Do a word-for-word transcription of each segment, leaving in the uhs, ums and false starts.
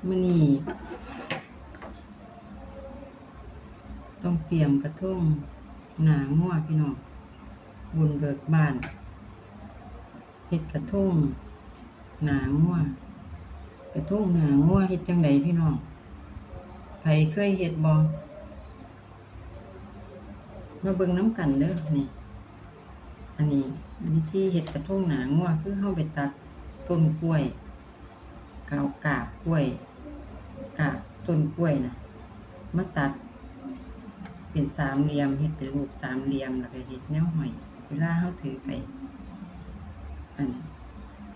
มื้อนี้ต้องเตรียมกระทงหน้างัวพี่น้อง บุญเบิกบ้าน เฮ็ดกระทงหน้างัว กระทงหน้างัวเฮ็ดจั่งใดพี่น้อง ไผเคยเฮ็ดบ่ มาเบิ่งนำกันเด้อ นี่ อันนี้วิธีเฮ็ดกระทงหน้างัว คือเฮาไปตัดต้นกล้วย ก็เอากาบกล้วย กาบต้นกล้วยน่ะ มาตัดเป็นสามเหลี่ยม เฮ็ดเป็นรูปสามเหลี่ยม แล้วก็เฮ็ดแนวห้อย เวลาเฮาถือไป อัน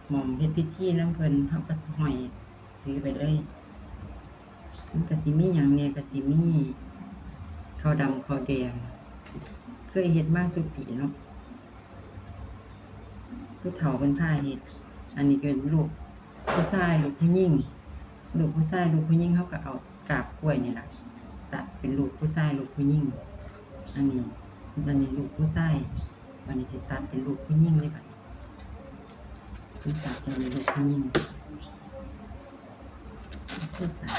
หม่องเฮ็ดพิธีนำเพิ่น เฮาก็ห้อยถือไปเลย มันก็สิมีหยังแหน่ ก็สิมีข้าวดำข้าวแดง เคยเฮ็ดมาซุปีเนาะ ผู้เฒ่าเพิ่นพาเฮ็ด อันนี้ก็เป็นรูปผู้ชาย รูปผู้หญิง รูปผู้ชาย รูปผู้หญิง เฮาก็เอากาบกล้วยนี่ล่ะ ตัดเป็นรูปผู้ชาย รูปผู้หญิง อันนี้ อันนี้รูปผู้ชาย บัดนี้สิตัดเป็นรูปผู้หญิงเลยบัดนี้ เพิ่นตัดเป็นรูปผู้หญิง เพิ่นตัด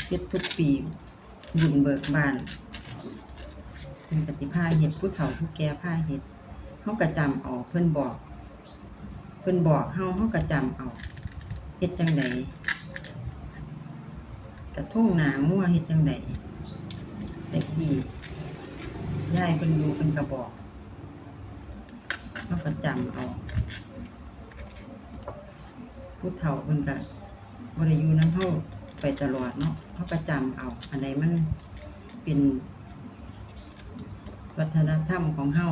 เฮ็ดทุกปี บุญเบิกบ้าน เพิ่นก็สิพาเฮ็ด ผู้เฒ่าผู้แก่พาเฮ็ด เฮาก็จำเอา เพิ่นบอก เพิ่นบอกเฮา เฮาก็จำเอา เฮ็ดจั่งใด กระทงหน้างัวเฮ็ดจั่งใด แต่กี้ยายเพิ่นอยู่ เพิ่นก็บอก เฮาก็จำเอา ผู้เฒ่าเพิ่นก็บ่ได้อยู่นำเฮาไปตลอดเนาะ เฮาก็จำเอา อันใดมันเป็นวัฒนธรรมของเฮา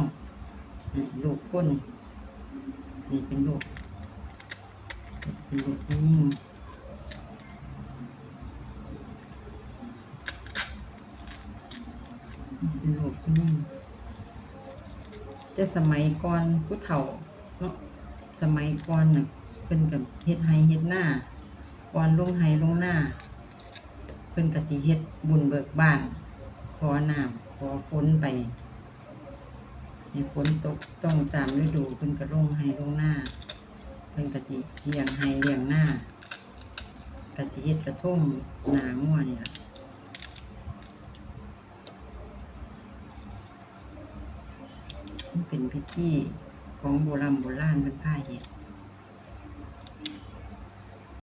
นี่รูปคน นี่เป็นรูป เป็นรูปผู้หญิง เป็นรูปผู้หญิง แต่สมัยก่อนผู้เฒ่าเนาะ สมัยก่อนน่ะ เพิ่นก็เฮ็ดไร่เฮ็ดนา ก่อนลงไร่ลงนา เพิ่นก็สิเฮ็ดบุญเบิกบ้าน ขอน้ำขอฝนไป ให้ฝนตกต้องตามฤดู เพิ่นก็ลงไร่ลงนา เพิ่นก็สิเลี้ยงไร่เลี้ยงนา ก็สิเฮ็ดกระทงหน้างัวนี่ล่ะ มันเป็นพิธีของโบร่ำโบราณเพิ่นพาเฮ็ด